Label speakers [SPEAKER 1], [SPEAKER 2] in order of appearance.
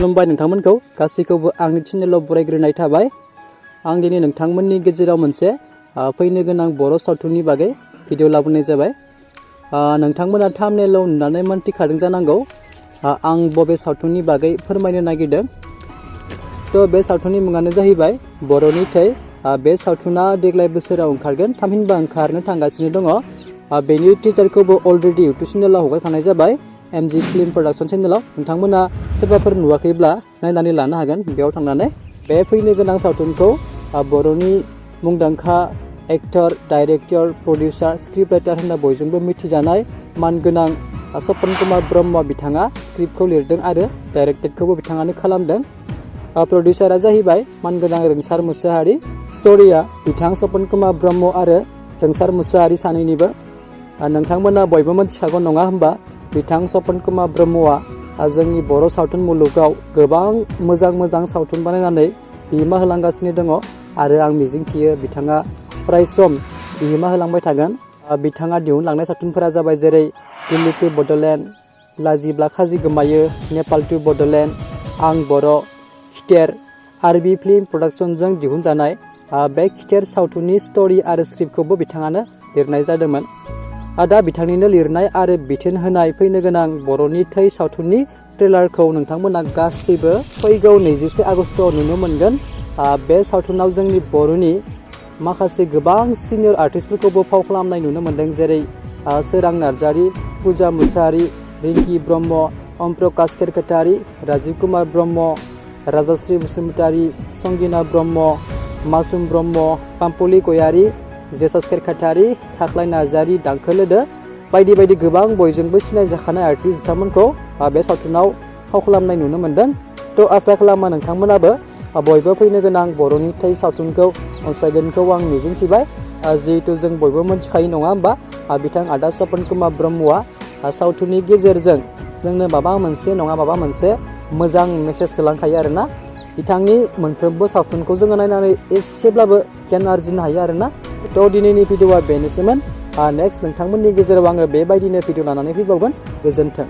[SPEAKER 1] खुलुमबाय नोंथांमोनखौ गासैखौबो आंनि चेनेलाव बरायग्रोनाय थाबाय। आं दिनै नोंथांमोननि गेजेराव मोनसे फैनो गोनां बर' सावथुननि बागै भिडिअ लाबोनाय जाबाय। नोंथांमोना थाम्बनेलाव नुनानै मोनथिखादों जानांगौ आं बबे सावथुननि बागै फोरमायनो नागिरदों। थ' बे सावथुननि मुङानो जाहैबाय बर'नि थै। बे सावथुना देग्लाय बोसोराव ओंखारगोन, थामहिनबा ओंखारनो थांगासिनो दङ। बेनि टिजारखौबो अलरेडि इउटुब चेनेलाव हगारखानाय जाबाय, MG फिल्म प्रडाक्शन चेनेलाव। नोंथांमोना सोरबाफोर नुवाखैब्ला नायनानै लानो हागोन बेयाव थांनानै। बे फैनो गोनां सावथुनखौ बर'नि मुंदांखा actor, director, producer, script writer होनना बयजोंबो मिथिजानाय मानगोनां स्वपन कुमार ब्रह्म बिथाङा स्क्रिप्टखौ लिरदों आरो डाइरेक्टेडखौबो बिथाङानो खालामदों। प्रडिउसारा जाहैबाय मानगोनां रंसार मुसाहारि। स्ट'रिया बिथां स्वपन कुमार ब्रह्म आरो रंसार मुसाहारि सानैनिबो। नोंथांमोना बयबो मिथिखागौ नङा होमबा, बिथां स्वपन कुमार ब्रह्मआ जोंनि बर' सावथुन मुलुगाव गोबां मोजां सावथुन बानायनानै बिहोमा होलांगासिनो दङ आरो आं मिजिंथियो बिथाङा अराय सम बिहोमा होलांबाय थागोन। बिथाङा दिहुनलांनाय सावथुनफोरा जाबाय जेरै दिल्ली टु बड'लेण्ड, लाजिब्ला खाजि गोमायो, नेपाल टु बड'लेण्ड, आं बर', खिथेर। आरबि फिल्म प्रडाक्शनजों दिहुनजानाय बे खिथेर सावथुननि स्ट'रि आरो स्क्रिप्टखौबो बिथाङानो लिरनाय जादोंमोन। दा बिथांनिनो लिरनाय आरो बिथोन होनाय फैनो गोनां बर'नि थै सावथुननि ट्रेलारखौ नोंथांमोना गासैबो फैगौ 24 आगस्टआव नुनो मोनगोन। बे सावथुनाव जोंनि बर'नि माखासे गोबां सिनियर आर्टिस्टफोरखौबो फाव खालामनाय नुनो मोन्दों, जेरै सोरां नार्जारि, पुजा मुसाहारि, रिंकि ब्रह्म, अम प्रकाश खेरखेतारि, राजिब कुमार ब्रह्म, राजश्री बसुमतारी, संगिना ब्रह्म, मासुम ब्रह्म, पाम्पलि गयारि, जेसास खेरखेतारि, थाख्लाय नार्जारि, दांखोलोदो बायदि बायदि गोबां बयजोंबो सिनायजाखानाय आर्टिस्ट बिथांमोनखौ बे सावथुनाव फाव खालामनाय नुनो मोन्दों। थ' आसा खालामो नोंथांमोनाबो बयबो फैनो गोनां बर'नि थै सावथुनखौ अनसायगोनखौ आं मिजिंथिबाय। जिहेतु जों बयबो मिथिखायो नङा होमबा, बिथां आदा स्वपन कुमार ब्रह्मआ सावथुननि गेजेरजों जोंनो माबा मोनसे नङा माबा मोनसे मोजां मेसेज होलांखायो आरोना। बिथांनि मोनफ्रोमबो सावथुनखौ जोङो नायनानै एसेब्लाबो गियान आरजिनो हायो आरोना। थ' दिनैनि भिडिअआ बेनोसैमोन। नेक्स्ट नोंथांमोननि गेजेराव आङो बेबायदिनो भिडिअ लानानै फैबावगोन। गोजोन्थों।